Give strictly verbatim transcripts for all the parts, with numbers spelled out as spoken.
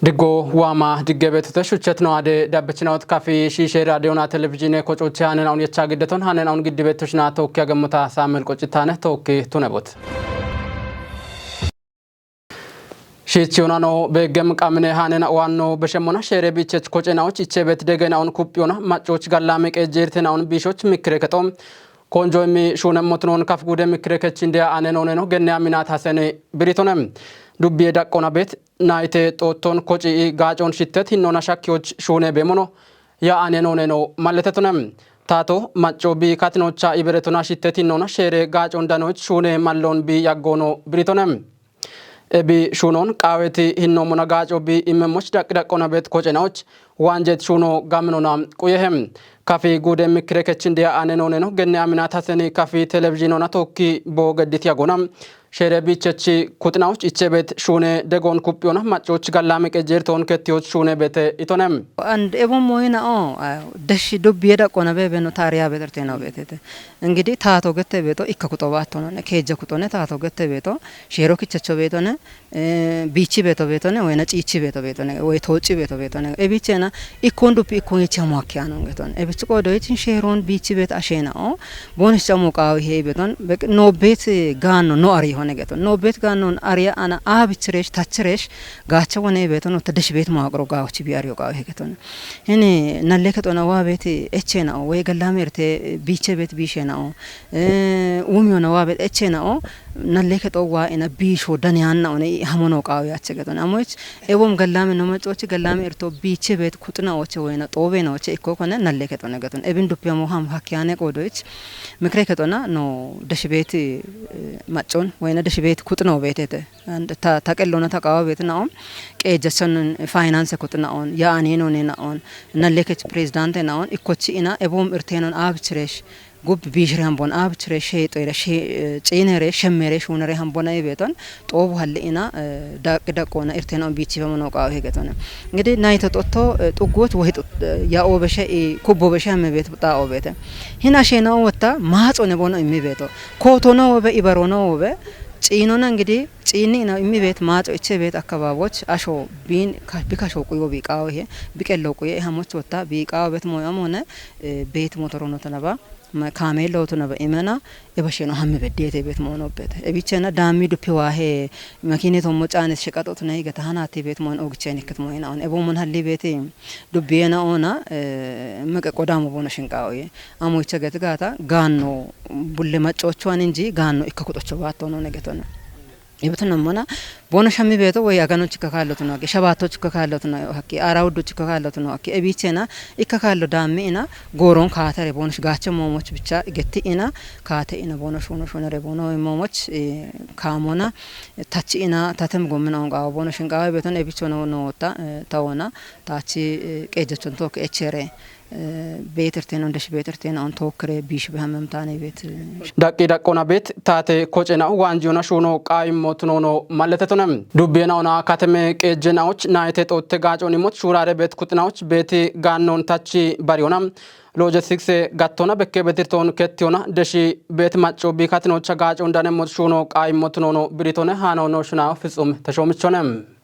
Diggo waama digge beetute shuchet no ade dabbechinaut kafi shiishe raadiyona televizhiine kocoche hanen aun yecha giddeton hanen aun giddi beettoshina tookki agemmota Saamuel Qocitaane tookki tunebot. Shiichiyonano beeggem qamine haanena waanno beshemmona sheere biichech kocenaoch ichebet degenaon kuphiyona maccoch gallame qeejjeertenaon biishoch mikkire kexo konjoymi shuunemmotunon kaf gude mikkire kechin deya anenoneno genne aminat hasene biritonem. Dubbiye daqqona beet nayte xootton koci gaacon shittet hinnona shakkiyoch shuune beemono ya anenoneno malletetonem. Taato macco bi katinocha iberetona shittet hinnona sheere gaacon danoch shuune mallon bi yaggono biritonem. Ebi shuunon qaaweti hinnoomona gaaco bi immemoch daqqi daqqona beet kocenaoch waanjet shuuno gaminona quyehem. Kafi guude mikkire kechin deya anenoneno genne aminat haseni kafi televizhiinona tookki boo geddit yagona. Sheere biichechi kuxinaoch ichebet shuune degoon kuphiyona maccoch gallame qejeertoon kettiyoch shuune beete itonem. And ebon moyina o dash dubbiye daqqona beebeno taariya betertena beetete. Ingidi taato gette beeto ikka kuxo baattonone keejja kuxone taato gette beeto sheero kichacho beetone biichi beeto beetone woyna ciichi beeto beetone woy tooci beeto beetone ebichena ikkon duppi ikkon yechi hamo akkiyanon geton ebichi qoodoyichin sheeron biichi beet asheena'o boonis camo qaawi hee beeton. Noobeet gaanno no ari hone geton noobeet gaannon ariya ana aabichiresh tachiresh gaacha wone beeton otta desh beet maaqro gaawochi bi ariyo qaawi hee geton. Hini nalle kexona waa beet echeena'o woy gallame erte biiche beet biisheena'o wumiyona waa beet echeena'o nalle kexo waa ina biisho daniyanna one hamono qaawi ache geton amoch ewom gallame no maccochi gallame erto biiche beet kuxinaoche woyna xoobenaoche ikko kone nalle kexone geton ebin duppi hamo ham hakkiyane qoodoyich mikre kexona no desh beet maccon woyna desh beet kuxinao beetete. And ta ta qellona ta qaawa beetinaoon qeejjachannon faayinaanse kuxina'oon ya aneenoneena'oon nallekech pirezidaantenaoon ikkochi ina eboom irteenon aabichiresh gub biishire hambon aabichire sheexoyre ciinere shemmere shuunere hambona ibeeton xoobu halli ina daqqi daqqoona irteenaoon biichifamono qaawa hegetone. Ngidi nayto xotto xuggoch wohi ya oobeshe kubbo beshe hamme beet xaa oobeete. Hina sheenaoon wotta maaxone bono immi beeto kootoono wobe ibarono wobe ciinona ngidi ciinni ina immi beet maaxo iche beet akkababoch asho biin bi kasho quyo bi qaawo ihe bi qello quye hamoch wotta bi qaawo beet moy amone beet motorono tanaba kaameello tunaba imena ebasheno hamme beddeete beet moonobbeete ebichena daammi duppi waahe makine tommo caanes sheqaxo tunay gata hanati beet moon ogichen ikket moyna on ebo mon halli beeti dubbiyena ona meqe qodamo bono shinqawo ye amo icha gati gaata gaanno bulle maccocho aninji gaanno ikka kuxocho baatto none getona. Ibetun ammana bono shammi beeto woy aganochi kakaallotuno age shabaattochi kakaallotuno haqqi arawuddochi kakaallotuno haqqi ebichena ikka kaallo daammi ina gooron kaatere bono gaacho moomoch bicha getti ina kaate ina bono shuno shunere bono moomoch kaamona tachi ina tatem gomina on gaawo bono shinqawe beeton ebichono noota tawona tachi qeejjachon took echere beetirteen ondesh beetirteen on tookkire biish behamem taane beet. Daqqi daqqona beet taate kocena waanjiyona shuuno qaayimmo tunoono malletetone. Dubbiyenaona kateme qeejjenaoch nayte xootte gaacon immoch shuurare beet kuxinaoch beeti gaannon tachi bariyona logistics gattona bekke betirtoon kettiyona deshi beet macco biikatinocha gaacon danemmot shuuno qaayimmo tunoono biritone haanoono shinawo fitsum teshoomichone.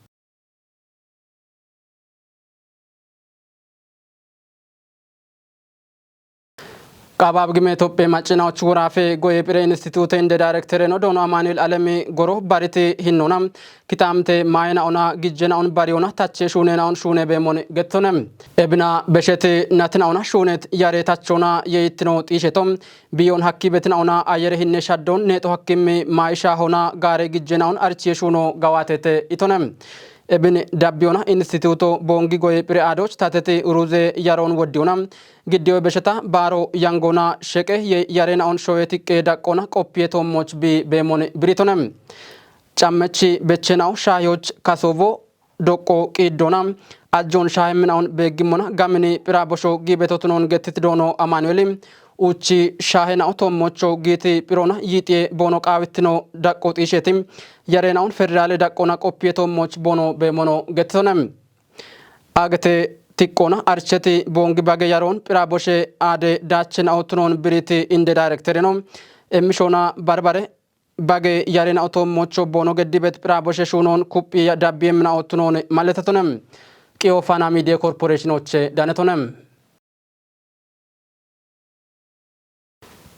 Qabaab gime Itoophiya maccinaoch woraafe goye phire institute inde daayirektere no doono Amaanu'el Alemi goro bariti hinnona kitaamte maayena ona gijjena on bariyona tache shuunena on shuune beemon gettone. Ebina besheti natina ona shuunet yare tachona yeyittino xiisheto biyon hakki betina ona ayere hinne shaddon neexo hakkimmi maayisha hona gaare gijjena on archiye shuuno gawaatete itone. Ebin dabbiyona instituto boongi goye phire aadoch tateti uruze yaroon woddiyona giddiyoy besheta baaro yangona sheqe ye yarena on shoye tiqqe daqqona qoppiye toommoch bi beemon biritone. Cammechi bechenaw shaayoch kasovo doqqo qiiddona ajjoon shaahe minaon beeggimmona gamini phira bosho giibetotunon gettit doono Amaanu'eeli Uchi shahe na'o tommocho giiti phirona yiixiye boono qaawittino daqqo xiisheti yare na'on federaale daqqona qoppiye tommoch boono beemono gettitone. Agete tiqqona archeti boongi bage yaroon phira boshe aade daache na'o tunon biriti inde daayirektereno emmishona barbare bage yarena oto mocho bono geddi bet pira boshe shunon kuppi dabbi emna otunon maletatonem. Qiyo Fana Media Corporation oche danetonem.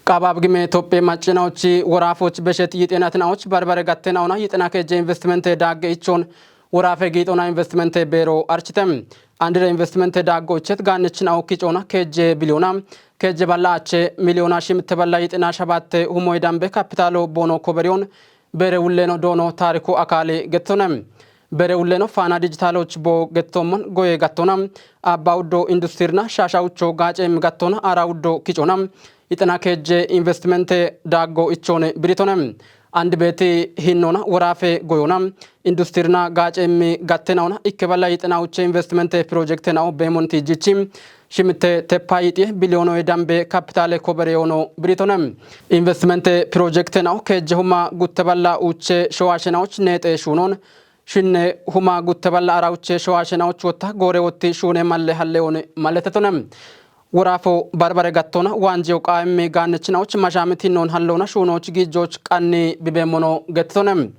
Qabab gime Toppe macinaochi worafoch beshet yixenatinaoch barbare gattenaona yixena keje investmente dagge ichon worafe giixona investmente beero architem. Andire investmente daggo ichet gaannechinao kicona keje biliona keje balla ache miliona shimte balla yixena shabatte humoy dambe kapitalo bono koberiyon bere wulleno doono taariku akaali gettonem. Bere wulleno Faana Dijitaloch bo gettommon goye gattona. Abba uddo industirna shasha ucho gaacem gattona ara uddo kicona. Yixena keje investmente daggo ichone biritonem. Andi beti hinnona worafe goyona. Industirna gaacemi gattenaona ikke balla yixena uche investmente projekte nao beemon tijjichi. Shimte teppa yixie biliyoono dambe kapitale kobere yoono biritonem. Investmente projekte nao keje huma gutte balla uche showashe naoch neexe shunon. Shinne huma gutte balla ara uche showashe naoch wotta gore wotti shune malle halle one maletetonem. Worafo barbare gattona wanjiyo qaemmi gaannechinaoch mashamit hinnon hallona shunoch gijoch qanni bibemono gettonem.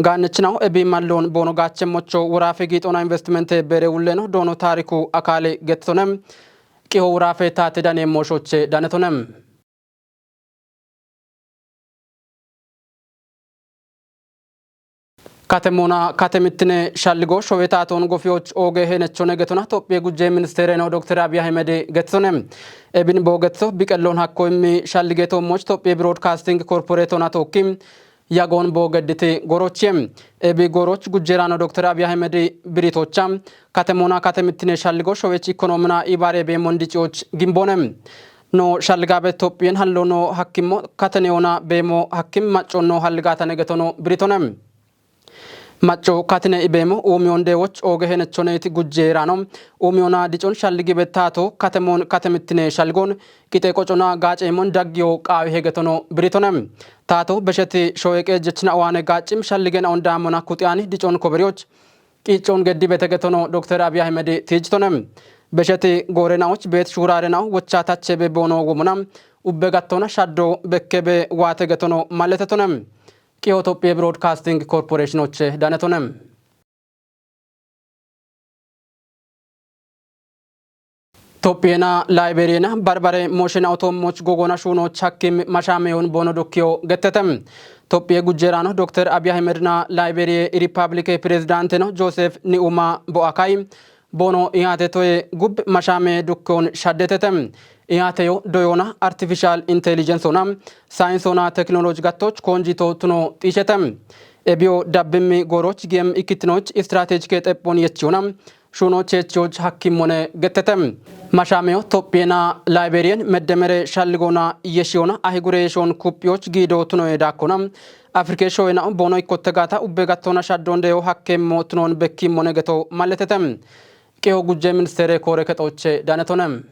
Gaannechinaw ebi mallon bono gache mocho worafe giixona investmente bere wulleno doono taariku akaali gettonem. Qiho worafe taate dane moshoche danetonem. Katemona katemittine shalligo showetaton gofiyoch oge henechone getona Topphiye gujje ministere no Dokter Abiy Ahmed getone. Ebin bo getso biqellon hakko immi shallige tommoch Topphiye Broadcasting Corporate ona tokki yagon bo gedditi gorochie. Ebi goroch gujjerano Dokter Abiy Ahmed biritocha katemona katemittine shalligo showech ikonomina ibare be mondicioch gimbone. No shalgabe Topphiyen hallo no hakkimmo kateneona beemo hakkim macconno halgatane getono biritonem. Macco katine ibeemo uumiyon deewoch ooge henechoneti gujjeerano. Uumiyona dicon shalligibe taato katemoon katemittine shalgoon qite qocona gaaceemon daggiyo qaawi hegetono biritonem. Taato besheti showeqe jechina owaane gaaccim shalligen aon daamona kuxiyani dicon koberiyoch qiccon geddi bete getono Dokter Abiy Ahmed tiijitonem. Besheti goorenaoch beet shuurarenao wocha tache be boono womona ubbe gattona shaddo bekkebe waate getono maletetonem. Qiyo Topphiye Broadcasting Corporation oche danetonem. Toppiyena Layberiyena barbare moshena otommoch gogona shuunoch hakkim mashameyon bono dukkiyo gettetem. Toppiye gujjerano Dokter Abiy Ahmedna Layberiye Iripabilike Pirezidanteno Josef Ni'uma Bo'akay bono ihaate toye gub mashame dukkiyon shaddetetem. Ihaate yo doyona artificial intelligence ona science ona technology gattoch konjito tuno xiishetem. Ebiyo dabbimmi goroch giyem ikkitinoch istratejike xeppon yechiyona shuunoch yechiyoch hakkimone gettetem. Mashameyo Toppiyena Layberiyen meddemere shalligona yeshiyona ahigure yeshon kuphiyoch giido tunoye dakkona. Afrike shoyena bono ikkotte gata ubbe gattona shaddon deyo hakkemmo tunon bekkimone geto malletetem. Qiyo gujje ministere koore kexoche danetonem.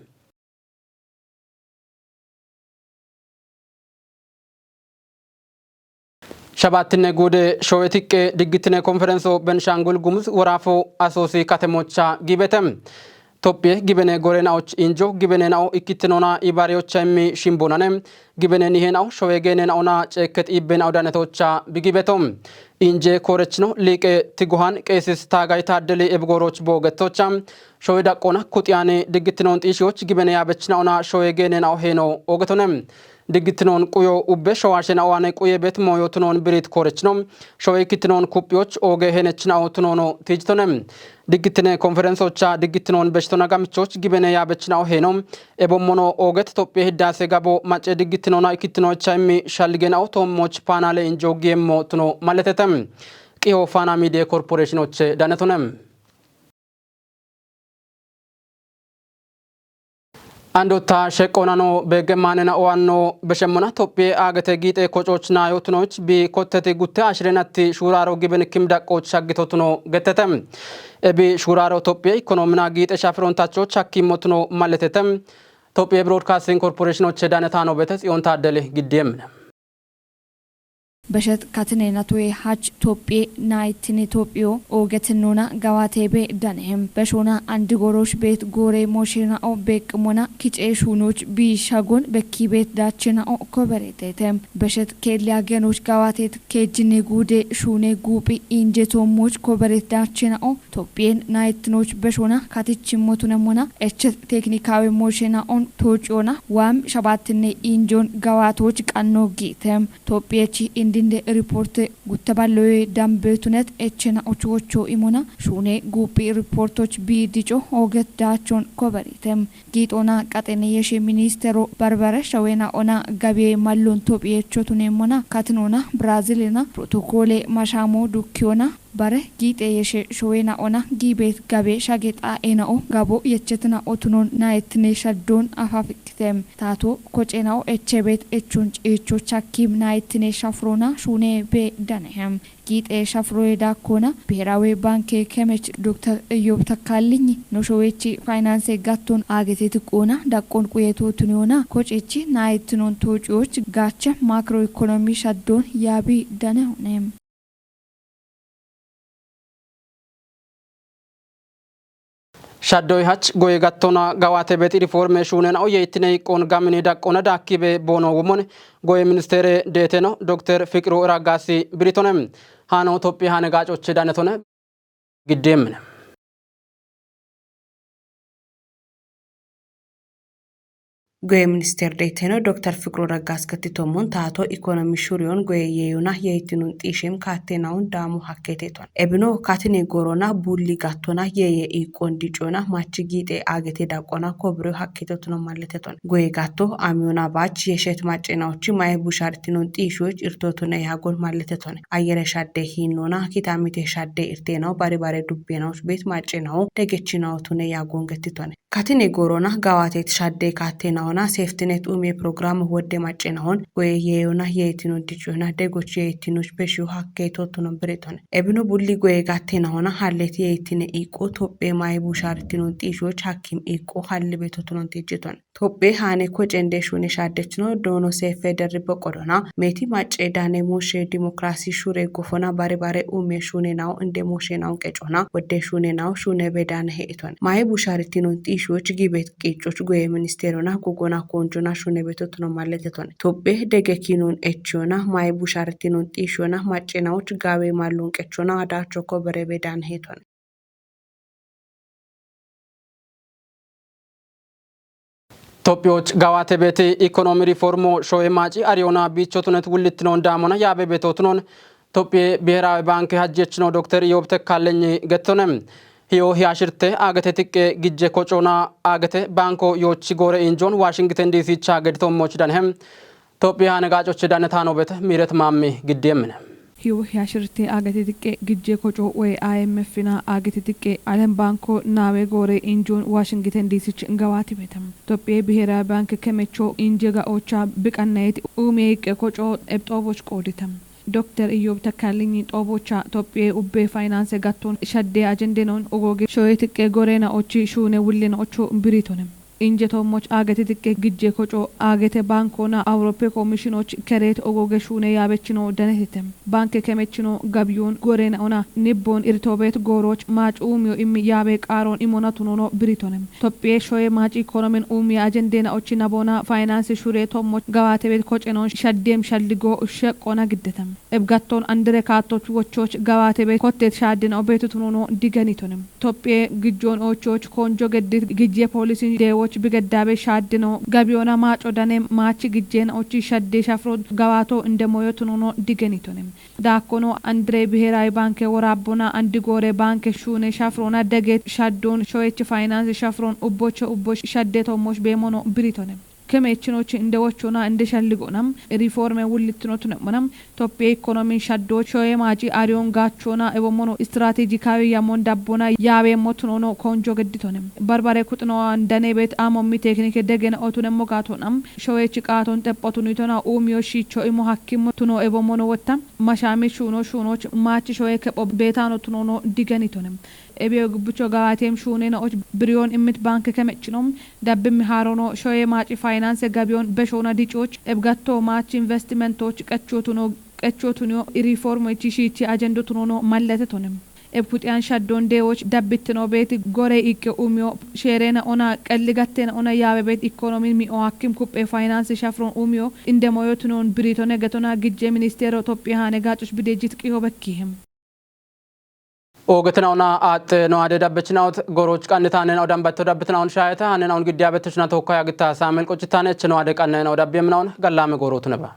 Shabaattinne guude showetiqqe diggitine konferenso Benshangul Gumuz worafo Asoosi katemocha gibetem. Tophiye gibene gorenaoch injo gibene nao ikkitinona ibareyocha immi shimbonane gibene nihenao showe gene naona ceekket ibbe nao danetocha bigibetom. Inje koorechino liiqe tiguhan qeesis taagay taaddeli ebgooroch boogettocha showe daqqona kuxiyane diggitinoon xiishiyoch gibene yaabechinaona showe gene nao heeno oogetonem. Diggitinoon quyo ubbe showashe naowane quye bet mooyo tunoon birit koorechino showe ikkitinoon kuphiyoch ooge heenechinao tunoono tiijitonem. Diggitine konferensocha diggitinoon beshitona gamichoch gibene yaabechinao heeno ebommono ooget Tophiye Hiddase Gabo mace diggitinoona ikkitinocha immi shalligenao toommoch paanale injo giyemmo tuno malletetem. Qiho Faana Midiye Korporeshinoche danetonem. Andotta sheqqonano begge maanena owanno beshemmona Tophiye aagete giixe kococh naayo tunoch bi kotteti gutte ashirenatti shuuraro giben kim daqqoch shaggito tuno gettete. Ebi shuuraro Tophiye ikonomina giixe shafirontachoch hakkimmo tuno malletete. Tophiye Broadcasting Corporatiinoche danetano bete Tsiyon Taaddeli giddiyemne. Beshet katine natoye hach Topye naitin Topyo ogetinona gawate be danehem. Beshona andigorosh bet gore moshena o bekmona kiche shunoch bi shagon bekki bet dachena o koberetetem. Beshet kelia genoch gawatet kejine gude shune gupi injeto moch koberet dachena o Topyen naitinoch beshona katichi motune mona echet teknikawe moshena on tochona wam shabatine injon gawatoch qanno gitem. Topyechi indinde report guttaballoye dambetunet echena ochocho imona shune gupi reportoch bi dicho oget dachon koberitem. Giixoona qaxene yeshe ministero barbare shawena ona gabiye mallon Topye chotune mona katinoona Brazilina protokole mashamo dukkiyoona bare giixe yeshe showena ona giibet gabe shagexa ena'o gabo yechetina otunon naetine shaddon afafikitem. Tato kocena'o echebet echon echo chakkim naetine shafrona shune be danehem. Giixe shafroye dakkona Biherawe Banke kemech Doktor Eyob Takkaliny no showechi finance gatton agete tuqqona daqqon quyeto tuniyona kocechi naettinon tocuyoch gache makro ekonomi shaddon yabi danehonem. Shaddoy hach goye gattona gawate beti riforme shunen oye ittine iqqon gamini daqqona dakkibe bono womon goye ministere deteno Doktor Fiqru Raggasi biritonem. Hano Tophi hane gacoche danetone giddemne. Goye minister deteno Doktor Fiqru Raggas gattitomun tato ekonomi shuriyon goye yeyuna yeitinun xishem kattenaun damu hakketeton. Ebino katine gorona bulli gattona yeye iqqon dicona machi giixe agete daqqona kobiro hakketeton malleteton. Goye gatto amiyona bach yeshet macenauchi maye bushartinon xishoch irtotone yagon malleteton. Ayere shadde hinona kitamite shadde irtenau bari bare dubbenau bet macenau degechinau tune yagon gettiton. Katine gorona gawatet shadde kattenahona safety net ume program wodde macenahon goye yeyona yeitinun dicona degoch yeitinoch beshu hakketeton biriton. Ebino bulli goye gattenahona hallet yeitine iqqo Tophe maye bushartinon xishoch hakkim iqqo halli betotonon tijjiton. Tophe hane kocende shune shaddechino doono sefe derribe qodona meti macce dane moshe demokrasi shure gofona bare bare ume shune nau inde moshe nau qecona wodde shune nau shune bedane he'iton. Maye bushartinon xishoch gibet qicoch goye ministerona gogona konjona shune betotono malleteton. Tophe dege kinon echona maye bushartinon xishona maccenauch gawe mallon qechona adacho kobere bedane he'iton. Tophiyoch gawate beti ikonomi riformo shoye maci ariyona bichotunet wulittinon damona yabe betotunon Tophiye Biherawe Banke hajjechino Doktor Iyob Tekkallenyi gettone. Hiyo hiyashirte agete tiqqe gijje kocona agete banko yochi gore injon Washington D C cha gedito moch danhem. Tophiya hane gacoche danetano bete miret mammi giddiyemmine. Hiyo hiyashirte agete tiqqe gijje koco we I M F na agete tiqqe Alem Banko nawe gore injon Washington D C ch gawati betem. Tophiye Biherawe Banke kemecho injega ocha biqannayet ume iqqe koco ebxoboch qoditem. Doktor Iyob Tekkallinyi xobocha Tophiye ubbe finance gatton shadde ajendenon ogoge shoye tiqqe gorena ochi shune wullin ocho biritonem. Injeto moch agete tiqqe gijje koco agete bankona Awuroppe Komishinoch keret ogoge shune yabechino danetitem. Banke kemechino gabiyun gorena ona nibbon irtobet goroch mac umiyo immi yabe qaron imona tunono biritonem. Tophiye shoye mac ikonomin umiya ajendena ochi nabona finance shure tommoch gawatebet kocenon shaddem shalligo sheqqona giddetem. Ebgatton andere kaattoch wochoch gawatebet kottet shaaddena obetu tunono digenitonem. Tophiye gijjon ochoch konjo geddit gijje polisin deewoch bigeddabe shaaddeno gabiyona maco dane maachi gijjen ochi shadde shafro gawato inde moyo tunono digenitonem. Daakkono andre Biherawi Banke worabbona andi gore banke shune shafrona dege shaddon shoyech finance shafron ubbocho ubboch shadde tommoch bemono biritonem. Kemechinoch inde wochona inde shalligonam riforme wullittino tunemonam Tophiye ikonomin shaddo shoye maci ariyon gachona ebomono strategikawi yamon dabbona yawe motunono konjo gedditonem. Barbare kuxino andane bet amommi teknike degen otunemmo gatonam shoyech qaton xeppotunitona umiyo shicho imo hakkim tuno ebomono wotta mashami shuno shunoch machi shoye kepho betano tunono digenitonem. Ebiyo gubbicho gawatem shunena och biriyon immit banke kemechinom. Dabbim harono shoye maci finance gabiyon beshona dicoch ebgatto machi investmentoch qechotuno qechootuniyo riifoormoichi shiichi ajendotunono mallate tonim. Ebkuxiyan shaddoon deewoch dabbittino beeti gore iqqe umiyo sheereena ona qelli gatteena ona yaawe beet ikkoonomin mi'o hakkim kuphee faayinaansi shafroon umiyo indemoyotunoon biriitone getona gijje ministeero Tophiyahaane gaacoch bidejjit qiho bekkihim. Oogetinauna aaxxe no ade dabbechinaut goroch qannitaanena odambatto dabbitinaun shaayeta hanena un giddiya bettochina tokko yaagitta saamel qoccitaane echino ade qannena odabbiyemnaun gallaame goorootuneba.